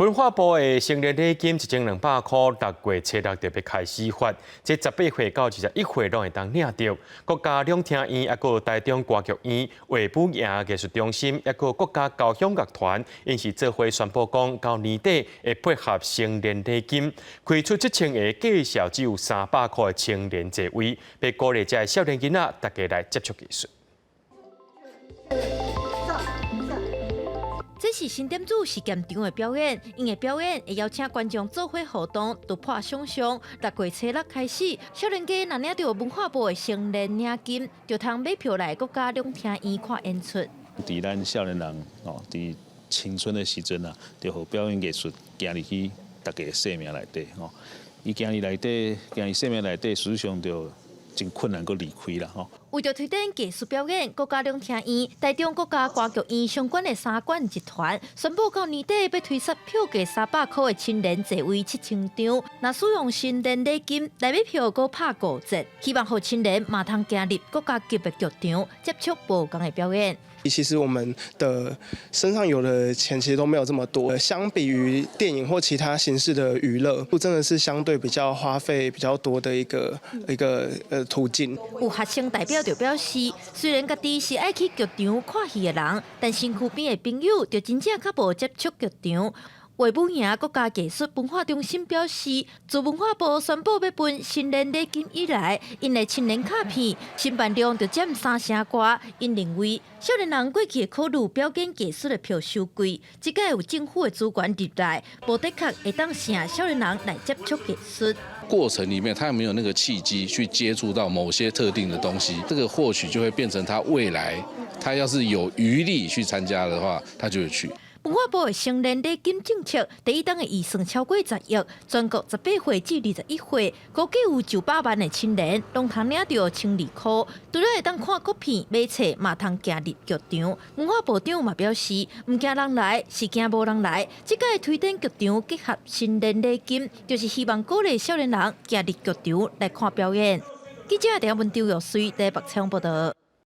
文化部的成年禮金1200箍，6月初6特別開始發，這18歲到21歲攏會當領著。國家兩廳院，抑閣台中歌劇院、衛武營藝術中心，抑閣國家交響樂團，𪜶是做伙宣布講，到年底會配合成年禮金，開出7000个價數只有300箍的青年座位，欲鼓勵遮的少年囡仔，大家來接觸藝術。這是新店子實驗場的表演，𪜶的表演會邀請觀眾做伙互動，突破想像。6月初6開始，少年家若領著文化部的成年領金，就通買票來國家兩廳院看演出。佇咱少年人哦，佇青春的時陣啊，就予表演藝術行入去大家的生命內底吼。伊行入內底，行入生命內底，事實上就真困難閣離開啦吼。為著推展藝術表演，國家兩廳院、台中國家歌劇院相關的三館集團宣布，到年底欲推出票價300箍的青年座位7000張。若使用成年禮金來買票，閣拍5折，希望予青年嘛通行入國家級的劇場，接觸無仝的表演。其實我們的身上有的錢其實都沒有這麼多，相比於電影或其他形式的娛樂，真的是相對比較花費比較多的一個途徑。有學生代表就表示，雖然家己是愛去劇場看戲的人，但身軀邊的朋友就真正較無接觸劇場。衛武營國家藝術文化中心表示，自文化部宣布欲分成年禮金以來，𪜶的青年卡片申辦量就佔三成外。𪜶認為，少年人過去會考慮表演藝術的票傷貴，這擺有政府的資源入來，無的確會當吸引少年人來接觸藝術。過程裡面，他有沒有那個契機去接觸到某些特定的東西？這個或許就會變成他未來，他要是有餘力去參加的話，他就會去。文化部的成年禮金政策，第一檔的預算超過10億，全國18歲至21歲，估計有900萬的青年，攏通領著1200箍，除了會當看國片、買冊，嘛通行入劇場。文化部長嘛表示，毋驚人來，是驚無人來。這擺推展劇場結合成年禮金，就是希望鼓勵少年人行入劇場來看表演。記者鄭文張玉穗台北採訪報導。